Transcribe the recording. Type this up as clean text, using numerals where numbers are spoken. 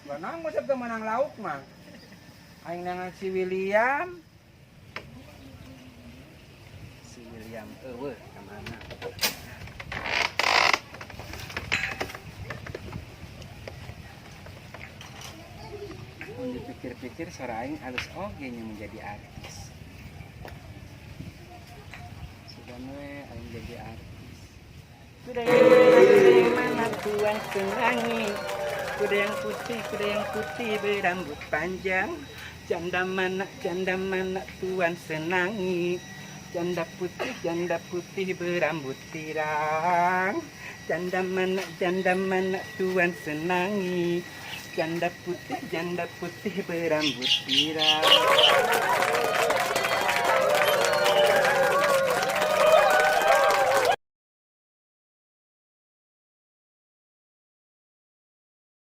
Menang masa teu menang lauk mah. Aing neangan si William. Si William euweuh ka mana? Mun dipikir-pikir, suara aing alus oge nya menjadi artis. Sudah we aing jadi artis. Kuda yang mana, kuda yang mana tuan senangi? Kuda yang putih, kuda yang putih berambut panjang. Janda mana tuan senangi? Janda putih berambut pirang. Janda mana tuan senangi? Janda putih berambut pirang.